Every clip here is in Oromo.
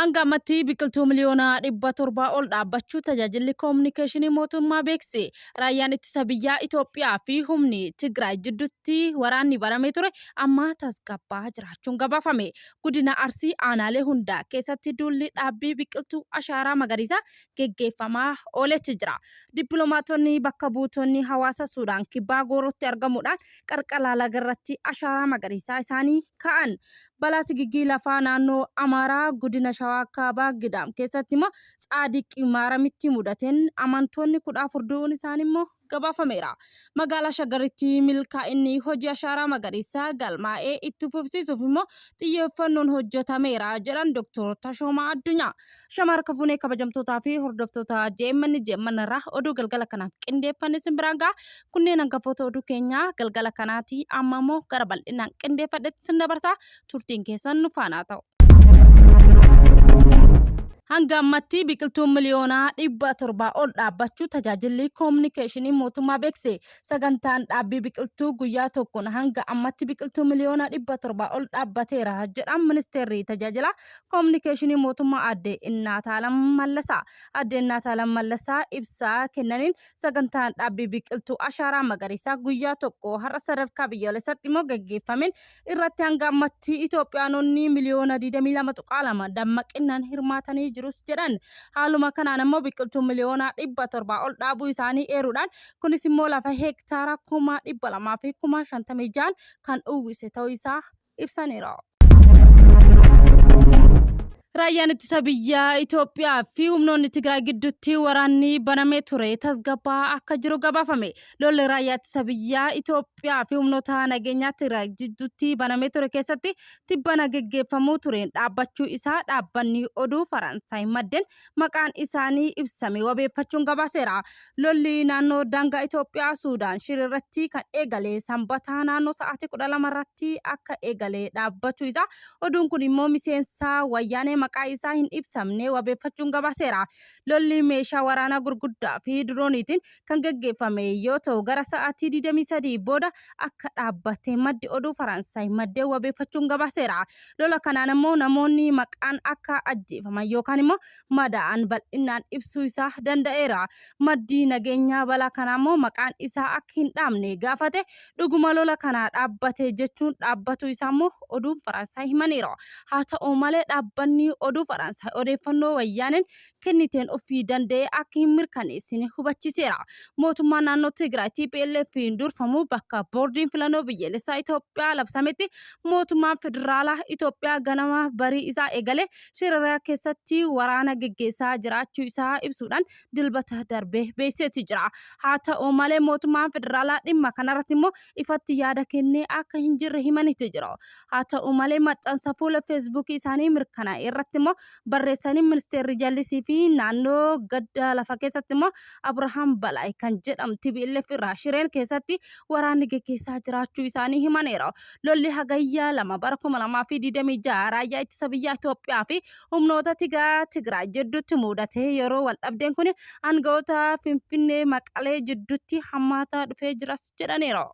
Hanga ammatti biqiltuu miliyoona 700 ol dhaabbachuu tajaajilli koominikeeshinii mootummaa beeksise. Raayyaan ittisa biyyaa Itoophiyaa fi humni Tigraay jidduutti waraanni baramee ture amma tasgabbaa'aa jiraachuun gabaafame. Godina Arsii aanaalee hundaa keessatti duulli dhaabbii biqiltuu ashaaraa magariisaa geggeeffamaa ooletti jira. Dippilomaatonni bakka buutonni hawaasa Suudaan Kibbaa Goorootti argamuudhaan qarqara lagarratti ashaaraa magariisaa isaanii kaa'an. Balaa sigigii lafaa naannoo Amaaraa godina Shawaa Kaabaa Gidaam keessatti immoo Tsaadiq Maaramitti mudateen amantoonni 14 du'uun isaanii immoo gabaafameera. Magaalaa Shaggaritti milkaa'inni hojii ashaaraa magariisaa galmaa'ee itti fufsiisuuf immoo xiyyeeffannoon hojjetameera jedhan Dr. Tashoomaa Addunyaa. Shama harka fuunee kabajamtootaa fi hordoftoota JMN JMN irraa oduu galgala kanaaf qindeeffanne isin biraan ga'a. Kunneen hangafoota oduu keenyaa galgala kanaati. Amma immoo gara bal'inaan qindeeffadhetti isin dabarsa. Turtiin keessan nu faanaa ta'u. Hanga ammatti biqiltuun miliyoonaa 700 ol dhaabbachuu tajaajilli koominikeeshinii mootummaa beekse. Sagantaan dhaabbii biqiltuu guyyaa tokkoon hanga ammatti biqiltuu miliyoona 700 ol dhaabbateera jedhan ministeerri tajaajila koominikeeshinii mootummaa aadde Innaataalam Mallasaa. Aadde Innaataalam Mallasaa ibsa kennaniin sagantaan dhaabbii biqiltuu ashaaraa magariisaa guyyaa tokko har'a sadarkaa biyyoolessaatti immoo gaggeeffameen irratti hanga ammatti Itoophiyaanonni miliyoona 22.2 dammaqinaan hirmaatanii jirus jedhan. Haaluma kanaan immoo biqiltuu miliyoona 700 ol dhaabuu isaanii eeruudhaan kunis immoo lafa heektaara 200,000 fi 56,000 kan uwwise ta'uu isaa ibsaniiru. Raayyaan ittisa biyyaa Itoophiyaa fi humnoonni Tigraay gidduutti waraanni banamee ture tasgabbaa'aa akka jiru gabaafame. Lolli raayyaa ittisa biyyaa Itoophiyaa fi humnoota nageenyaa Tigraay gidduutti banamee ture keessatti tibbana geggeeffamuu tureen dhaabbachuu isaa dhaabbanni oduu Faransaay maddeen maqaan isaanii ibsame wabeeffachuun gabaaseera. Lolli naannoo daangaa Itoophiyaa Suudaan Shiree irratti kan eegale Sanbata naannoo sa'aatii 12 irratti akka eegale dhaabbachuu isaa oduun kun immoo miseensa wayyaanee maqaa isaa hin ibsamne wabeeffachuun gabaaseera. Lolli meeshaa waraanaa gurguddaa fi dirooniitiin kan gaggeeffame yoo ta'u gara sa'aatii 23 booda akka dhaabbate maddi oduu Faransaay maddeen wabeeffachuun gabaaseera. Lola kanaan ammoo namoonni maqaan akka ajjeefaman yookaan immoo madaa'an bal'innaan ibsuu isaa danda'eera. Maddi nageenyaa balaa kanaa immoo maqaan isaa akka hin dhaamne gaafate dhuguma lola kanaa dhaabbate jechuun dhaabbatuu isaa immoo oduun Faransaay himaniiru. Haa ta'u malee dhaabbanni oduu Faransaay odeeffannoo wayyaaneen kenniteen ofii danda'ee akka hin mirkaneessine hubachiiseera. Mootummaan naannoo Tigraay TPLF'n durfamu bakka boordiin filannoo biyyaalessaa Itoophiyaa labsametti mootummaan federaalaa Itoophiyaa ganama barii isaa eegale Shirara keessatti waraana geggeessaa jiraachuu isaa ibsuudhaan dilbata darbe beeksiseeti jira. Haa ta'u malee mootummaan federaalaa dhimma kanarratti immoo ifatti yaada kennee akka hin jirre himaniiti jiru. Haa ta'u malee maxxansa fuula feesbuukii isaanii mirkanaa'e irratti immoo barreessanii ministeerri jallisii fi naannoo gadda lafa keessatti immoo Abrahaam Balaay kan jedhamu TPLF irraa Shireen keessatti waraanni geggeessaa jiraachuu isaanii himaniiru. Lolli Hagayya 2 bara 2026 raayyaa ittisa biyyaa Itoophiyaa fi humnoota tigaa Tigraay jidduutti muudate yeroo waldhabdeen kun aanga'oota Finfinnee Maqalee jidduutti hammaataa dhufee jiras jedhaniiru.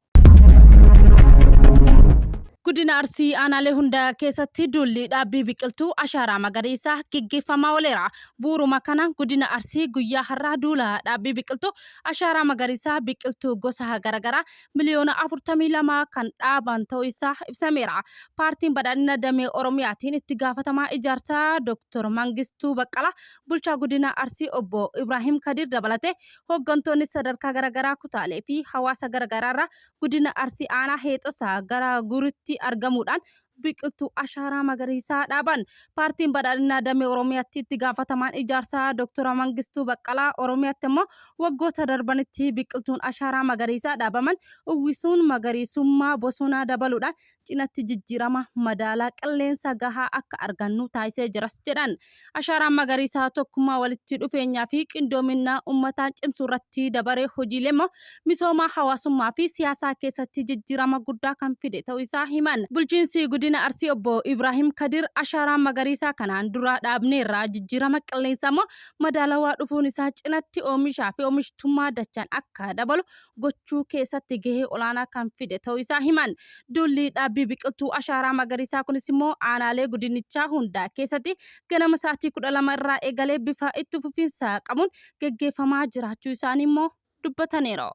Godina Arsii aanaalee hunda keessatti duulli dhaabbii biqiltuu ashaaraa magariisaa geggeeffamaa ooleera. Bu'uuruma kanaan godina Arsii guyyaa har'aa duula dhaabbii biqiltuu ashaaraa magariisaa biqiltuu gosa garaagaraa miliyoona 42 kan dhaaban ta'uu isaa ibsameera. Paartiin Badhaadhina Damee Oromiyaatiin itti gaafatamaa ijaarsaa Dr. Mangistuu Baqqalaa, bulchaa godina Arsii obbo Ibraahim Kadir dabalatee Hooggantoonni sadarkaa garagaraa kutaalee fi hawaasa garagaraarraa Godina Arsii Aanaa Heexosaa gara Guritti argamuudhaan biqiltuu ashaaraa magariisaa dhaaban. Paartiin Badhaadhinaa Damee Oromiyaatti itti gaafatamaan ijaarsaa Dr. Mangistuu Baqqalaa Oromiyaatti immoo waggoota darbanitti biqiltuun ashaaraa magariisaa dhaabaman uwwisuun magariisummaa bosonaa dabaluudhaan cinatti jijjiirama madaalaa qilleensa gahaa akka argannu taasisee jiras jedhan. Ashaaraan magariisaa tokkummaa walitti dhufeenyaa fi qindoominna ummataa cimsuu irratti dabaree hojiilee immoo misoomaa hawaasummaa fi siyaasaa keessatti jijjiirama guddaa kan fide ta'uu isaa himan. Bulchiinsi Godina Arsii Obbo Ibraahim Kadir ashaaraan magariisaa kanaan dura dhaabneerraa jijjiirama qilleensaa immoo madaalawaa dhufuun isaa cinatti oomishaa fi oomishtummaa dachaan akka dabalu gochuu keessatti gahee olaanaa kan fide ta'uu isaa himan. Duulli dhaabbii dhaabbii biqiltuu ashaaraa magariisaa kunis immoo aanaalee gudinichaa hundaa keessatti ganama sa'aatii 12 irraa eegalee bifa itti fufiinsa qabuun geggeeffamaa jiraachuu isaanii immoo dubbataniiru.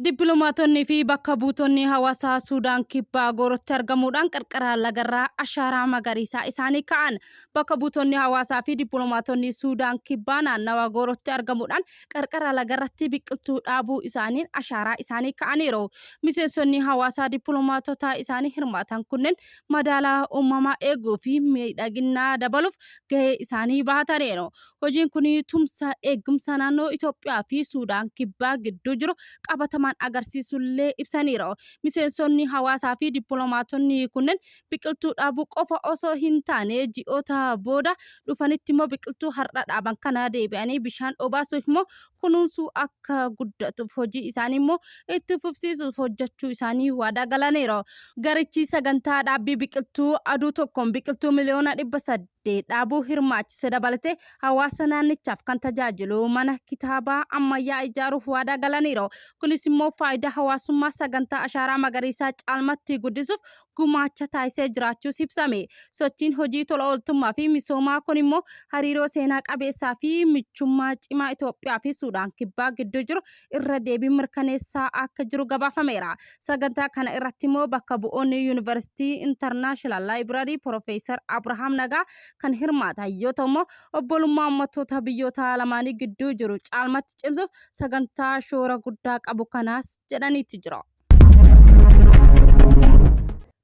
Dippiloomaatonni fi bakka buutonni hawaasaa Suudaan Kibbaa Goorotti argamuudhaan qarqara lagarraa ashaaraa magariisaa isaanii ka'an. Bakka buutonni hawaasaa fi dippiloomaatonni Suudaan Kibbaa naannawa Goorotti argamuudhaan qarqara lagarratti biqiltuu dhaabuu isaaniin ashaaraa isaanii ka'aniiru. Miseensonni hawaasaa dippiloomaatota isaanii hirmaatan kunneen madaala uumamaa eeguu fi miidhaginaa dabaluuf gahee isaanii bahataniiru. Hojiin kun tumsa eegumsa naannoo Itoophiyaa fi Suudaan Kibbaa gidduu jiru qabatamaan agarsiisullee ibsaniiru. Miseensonni hawaasaa fi dippiloomaatonni kunneen biqiltuu dhaabuu qofa osoo hin taane ji'oota booda dhufanitti immoo biqiltuu har'a dhaaban kana deebi'anii bishaan obaasuuf immoo kunuunsuu akka guddatuuf hojii isaanii immoo itti fufsiisuuf hojjechuu isaanii waadaa galaniiru. Garichi sagantaa dhaabbii biqiltuu aduu tokkoon biqiltuu miliyoona 800 dhaabuu hirmaachise dabalatee hawaasa naannichaaf kan tajaajilu mana kitaabaa ammayyaa ijaaruuf waadaa galaniiru. Kunis immoo faayidaa hawaasummaa sagantaa ashaaraa magariisaa caalmatti guddisuuf gumaacha taasisee jiraachuus ibsame. Sochiin hojii tola ooltummaa fi misoomaa kun immoo hariiroo seenaa qabeessaa fi michummaa cimaa Itoophiyaa fi Suudaan Kibbaa gidduu jiru irra deebiin mirkaneessaa akka jiru gabaafameera. Sagantaa kana irratti immoo bakka bu'oonni Yuunivarsiitii Intarnaashinaal Laayibraarii Piroofeesar Abrahaam Nagaa kan hirmaatan yoo ta'u immoo obbolummaa uummattoota biyyoota lamaanii gidduu jiru caalmatti cimsuuf sagantaa shoora guddaa qabu kanaas jedhaniitti jiru.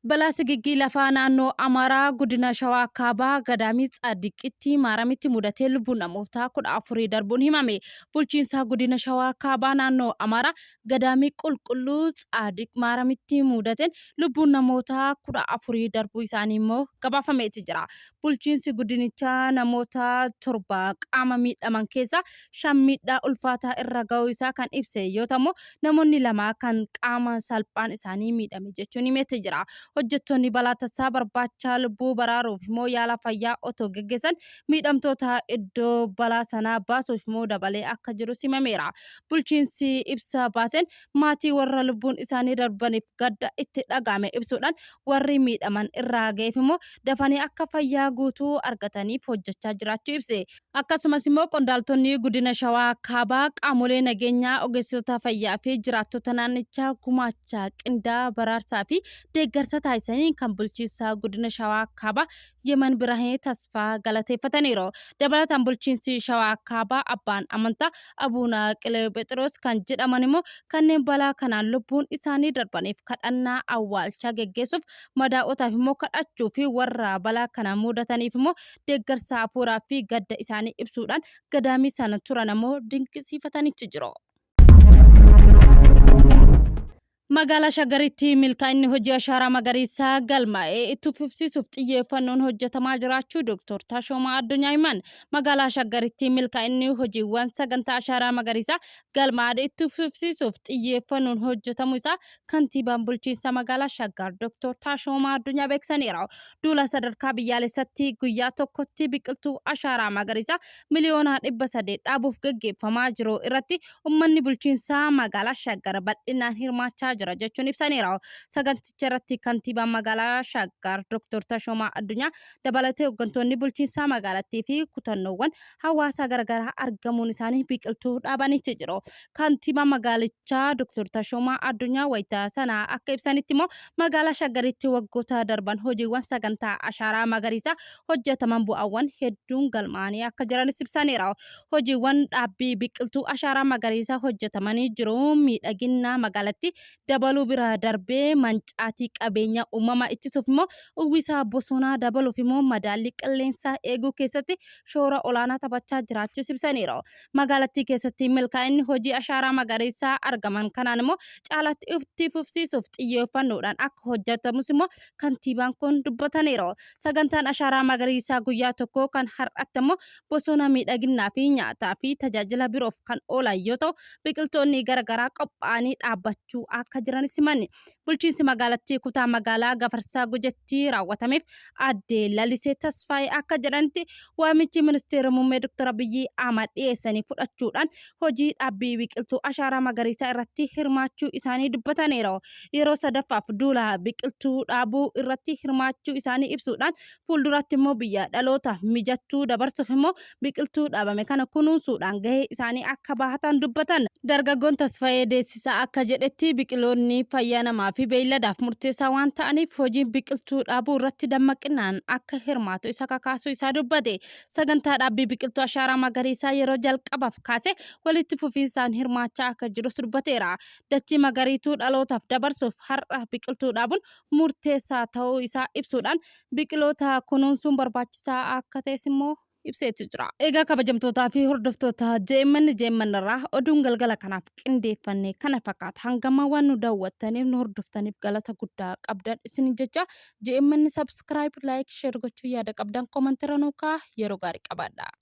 Balaa sigiggii lafaa naannoo Amaaraa godina Shawaa Kaabaa Gadaamii Tsaadiqitti Maaramitti mudatee lubbuun namootaa 14 darbuun himame. Bulchiinsa godina Shawaa Kaabaa naannoo Amaaraa Gadaamii Qulqulluu Tsaadiq Maaramitti mudateen lubbuun namoota 14 darbuu isaanii immoo gabaafameeti jira. Bulchiinsi godinichaa namoota 7 qaama miidhaman keessaa 5 miidhaa ulfaataa irra ga'uu isaa kan ibse yoo ta'u, namoonni 2 kan qaama salphaan isaanii miidhame jechuun himeetti jira. Hojjettoonni balaa tasaa barbaacha lubbuu baraaruuf immoo yaala fayyaa otoo geggeessan miidhamtoota iddoo balaa sanaa baasuuf immoo dabalee akka jirus himameera. Bulchiinsi ibsa baaseen maatii warra lubbuun isaanii darbaniif gadda itti dhaga'ame ibsuudhaan warri miidhaman irraa ga'eef immoo dafanii akka fayyaa guutuu argataniif hojjechaa jiraachuu ibse. Akkasumas immoo qondaaltonni godina Shawaa Kaabaa qaamolee nageenyaa, ogeessota fayyaa fi jiraattota naannichaa gumaacha qindaa'aa baraarsaa fi deeggarsa taasisaniin kan bulchiinsa godina Shawaa Kaabaa Yeman Birahee Tasfaa galateeffataniiru. Dabalataan bulchiinsi Shawaa Kaabaa abbaan amantaa Abuuna Qileephexroos kan jedhaman immoo kanneen balaa kanaan lubbuun isaanii darbaniif kadhannaa awwaalchaa geggeessuuf madaa'otaaf immoo kadhachuu fi warra balaa kana mudataniif immoo deeggarsa hafuuraa fi gadda isaanii ibsuudhaan gadaamii sana turan ammoo dinqisiifatanitti jiru. Magaalaa Shaggaritti milkaa'inni hojii ashaaraa magariisaa galmaa'e itti fufsiisuuf xiyyeeffannoon hojjetamaa jiraachuu Dooktar Tashoomaa Addunyaa himan. Magaalaa Shaggaritti milkaa'inni hojiiwwan sagantaa ashaaraa magariisaa galmaa'e itti fufsiisuuf xiyyeeffannoon hojjetamuu isaa kantiibaan bulchiinsa magaalaa Shaggar Dooktar Tashoomaa Addunyaa beeksisaniiru. Duula sadarkaa biyyaalessatti guyyaa tokkotti biqiltuu ashaaraa magariisaa miliyoona 800 dhaabuuf gaggeeffamaa jiru irratti Ummanni bulchiinsaa magaalaa Shaggar bal'inaan hirmaachaa jira jechuun ibsaniiru. Saganticha irratti kantiibaan magaalaa Shaggar Dr. Tashoomaa Addunyaa dabalatee hooggantoonni bulchiinsaa magaalattii fi kutannoowwan hawaasaa garaagaraa argamuun isaanii biqiltuu dhaabaniitti jiru. Kantiibaan magaalichaa Dr. Tashoomaa Addunyaa wayita sana akka ibsanitti immoo magaalaa Shaggaritti waggoota darban hojiiwwan sagantaa ashaaraa magariisaa hojjetaman bu'aawwan hedduun galmaa'anii akka jiranis ibsaniiru. Hojiiwwan dhaabbii biqiltuu ashaaraa magariisaa hojjetamanii jiru miidhaginna magaalattii dabaluu bira darbee mancaatii qabeenya uumamaa ittisuuf immoo uwwisa bosonaa dabaluuf immoo madaallii qilleensaa eeguu keessatti shoora olaanaa taphachaa jiraachuus ibsaniiru. Magaalattii keessatti milkaa'inni hojii ashaaraa magariisaa argaman kanaan immoo caalaatti itti fufsiisuuf xiyyeeffannoodhaan akka hojjetamus immoo kantiibaan kun dubbataniiru. Sagantaan ashaaraa magariisaa guyyaa tokkoo kan har'atti immoo bosona miidhaginaa fi nyaataa fi tajaajila biroof kan oolan yoo ta'u, biqiltoonni garaagaraa qophaa'anii dhaabbachuu akka akka jiranis himan. Bulchiinsi magaalattii kutaa magaalaa Gafarsaa Gujetti raawwatameef aadde Lalisee Tasfaayee akka jedhanitti waamichi ministeera muummee Dr. Abiyyi Ahmad dhiyeessanii fudhachuudhaan hojii dhaabbii biqiltuu ashaaraa magariisaa irratti hirmaachuu isaanii dubbataniiru. Yeroo sadaffaaf duula biqiltuu dhaabuu irratti hirmaachuu isaanii ibsuudhaan fuulduratti immoo biyya dhaloota mijattuu dabarsuuf immoo biqiltuu dhaabame kana kunuunsuudhaan gahee isaanii akka bahatan dubbatan. Dargaggoon Tasfaayee Deessisaa akka jedhetti biqiloonni fayyaa namaa fi beeyladaaf murteessaa waan ta'aniif hojiin biqiltuu dhaabuu irratti dammaqinaan akka hirmaatu isa kakaasuu isaa dubbate. Sagantaa dhaabbii biqiltuu ashaaraa magariisaa yeroo jalqabaaf kaase walitti fufiinsaan hirmaachaa akka jirus dubbateera. Dachii magariituu dhalootaaf dabarsuuf har'a biqiltuu dhaabuun murteessaa ta'uu isaa ibsuudhaan biqiloota kunuunsuun barbaachisaa akka ta'es immoo ibseetu jira. Egaa kabajamtootaa fi hordoftoota JMN JMN irraa oduun galgala kanaaf qindeeffanne kana fakkaata. Hangama waan nu daawwattaniif nu hordoftaniif galata guddaa qabdan isin jecha JMN subscribe, like, share gochuu yaada qabdan koomantiirra nuu kaa'aa yeroo gaarii qabaadha.